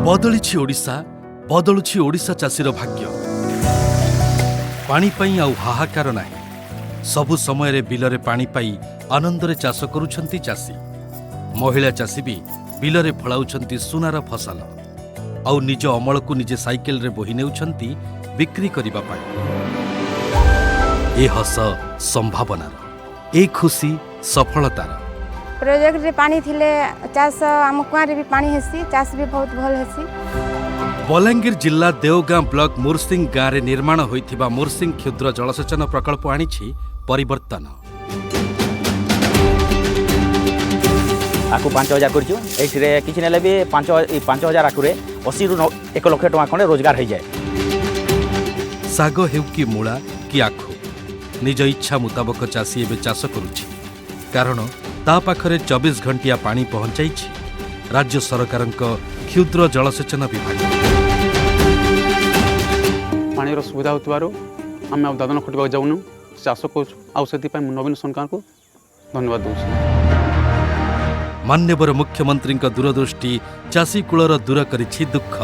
ବଦଳିଛି ଓଡ଼ିଶା, ବଦଳୁଛି ଓଡ଼ିଶା ଚାଷୀର ଭାଗ୍ୟ। ପାଣି ପାଇଁ ଆଉ ହାହାକାର ନାହିଁ। ସବୁ ସମୟରେ ବିଲରେ ପାଣି ପାଇ ଆନନ୍ଦରେ ଚାଷ କରୁଛନ୍ତି ଚାଷୀ। ମହିଳା ଚାଷୀ ବି ବିଲରେ ଫଳାଉଛନ୍ତି ସୁନାର ଫସଲ, ଆଉ ନିଜ ଅମଳକୁ ନିଜେ ସାଇକେଲରେ ବୋହି ନେଉଛନ୍ତି ବିକ୍ରି କରିବା ପାଇଁ। ଏ ହସ ସମ୍ଭାବନାର, ଏ ଖୁସି ସଫଳତାର। ପ୍ରୋଜେକ୍ଟରେ ପାଣି ଥିଲେ ଚାଷ, ଆମ କୁଆଁରେ ବି ପାଣି ହେସି, ଚାଷ ବି ବହୁତ ଭଲ ହେସି। ବଲାଙ୍ଗୀର ଜିଲ୍ଲା ଦେଓଗାଁ ବ୍ଲକ ମୁରସିଂ ଗାଁରେ ନିର୍ମାଣ ହୋଇଥିବା ମୁରସିଂ କ୍ଷୁଦ୍ର ଜଳସେଚନ ପ୍ରକଳ୍ପ ଆଣିଛି ପରିବର୍ତ୍ତନ। ଆଖୁ 5000 କରିଛୁ। ଏଇଥିରେ କିଛି ନେଲେ ବି 5000 ଆଖୁରେ 80ରୁ 1 ଲକ୍ଷ ଟଙ୍କା ଖଣ୍ଡେ ରୋଜଗାର ହେଇଯାଏ। ଶାଗ ହେଉ କି ମୂଳା କି ଆଖୁ, ନିଜ ଇଚ୍ଛା ମୁତାବକ ଚାଷୀ ଏବେ ଚାଷ କରୁଛି, କାରଣ ତା ପାଖରେ 24 ଘଣ୍ଟିଆ ପାଣି ପହଞ୍ଚାଇଛି ରାଜ୍ୟ ସରକାରଙ୍କ କ୍ଷୁଦ୍ର ଜଳସେଚନ ବିଭାଗ। ପାଣିର ସୁବିଧା ହେଉଥିବାରୁ ଆମେ ଆଉ ଦାଦନ ଖଟିବାକୁ ଯାଉନୁ, ଚାଷ କରୁଛୁ। ଆଉ ସେଥିପାଇଁ ମୁଁ ନବୀନ ସରକାରଙ୍କୁ ଧନ୍ୟବାଦ ଦେଉଛି। ମାନ୍ୟବର ମୁଖ୍ୟମନ୍ତ୍ରୀଙ୍କ ଦୂରଦୃଷ୍ଟି ଚାଷୀ କୂଳର ଦୂର କରିଛି ଦୁଃଖ।